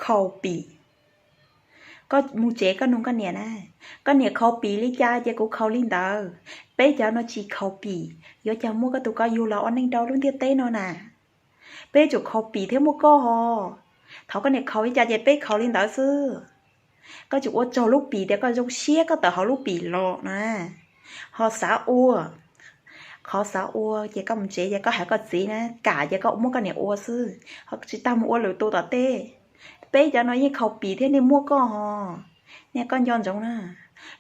khaus pim. Koj mus tsev koj nug koj niam na, koj niam khaus pim li cas ces kuv khaus li ntawd. Peb cov no tsis khaus pim, yuav cas muaj koj tus koj yug los ua neej rau lub ntiaj teb no na. Peb yuav tsum khaus pim thiab muaj koj ho. Thov koj niam khaus li cas ces peb khaus li ntawd xwb. Koj tsis ua tsaug lub pim tias koj zoo siab koj tawm hauv lub pim los no na. Ho xav ua, qhov xav ua ces koj mus tsev ces koj hais koj txiv na, kam ces koj muab koj niam ua xwb, ho tsis tas mus ua lwm tus tom tej. Peb cov no yeej khaus pim thiab nej muaj koj ho. Nej koj nco ntsoov na,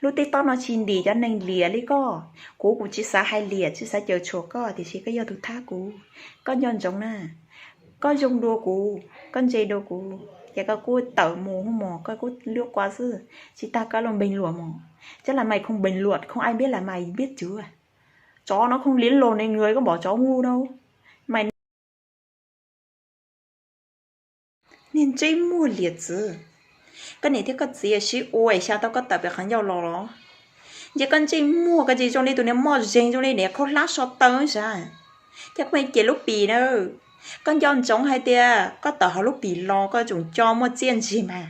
lub teb tob no tsis ntim cov neeg liam li koj. Kuv, kuv tsis xav hais liam tsis xav caw tshuam koj tiam sis koj yog tus thab kuv. Koj nco ntsoov na, koj zoo dua kuv, koj ntse dua kuv ces koj kuj tawm mus hos mog, koj kuj luab kua xwb, tsis tas koj los npeeg luam mog. Cov lam mais không bình luận không ai biết là mày biết chữ. Chó nó không liên lộn nên người có bỏ chó ngu đâu. Mày niag ntsej muag liam txwv. Koj niam thiab koj txiv sib ua es xya tau koj tawm pem qhov ncauj los los. Ntshe koj ntsej muag koj tsis zoo li tus niag moj zeeg zoo li niag khaub hlab so taw sav. Ces koj mus cem lub pim na. Koj nco ntsoov hais tias koj tawm hauv lub pim los koj tseem coj muaj txiaj ntsig mas.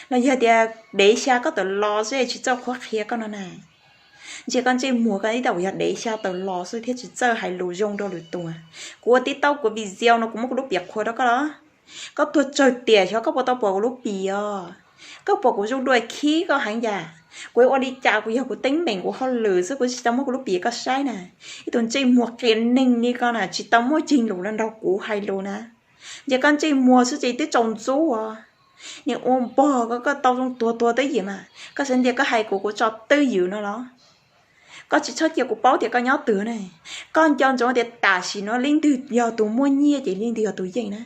Los yog tias dev xya koj tawm los xwb tsis txawj qhuab qhia koj no na. Ntshe koj ntsej muag koj ib tug yog dev xya tawm los xwb thiab tsis txawj hais lus zoo rau lwm tus. Kuv ua tib taub kuv video no kuv muab kuv lub pim qhuas rau koj los. Koj tuag tsawg tiam xyov koj puas tau pom kuv lub pim os. Koj pom kuv zoo dua khib koj heev yam. Kuv ua li cas kuv yog kuv teeb meem kuv hauj lwm xwb kuv tsis tau muab kuv lub pim koj saib na. Ib tug ntsej muag qias neeg li koj na tsis tau muaj ceeg lus los nrog kuv hais lus na. Ntshe koj ntsej muag xwb ces twb tsaus ntxub os. Niag ua npog koj, koj tau zoo tuag tuag twb yim mas koj xav tias koj hais kuv kuv tso twj ywm no los. Koj tsis txhob cia kuv paub tias koj nyob twg ne. Koj nco ntsoov tias tam sim no leej twg yog tus muaj nyiaj ces leej twg yog tus yeej na.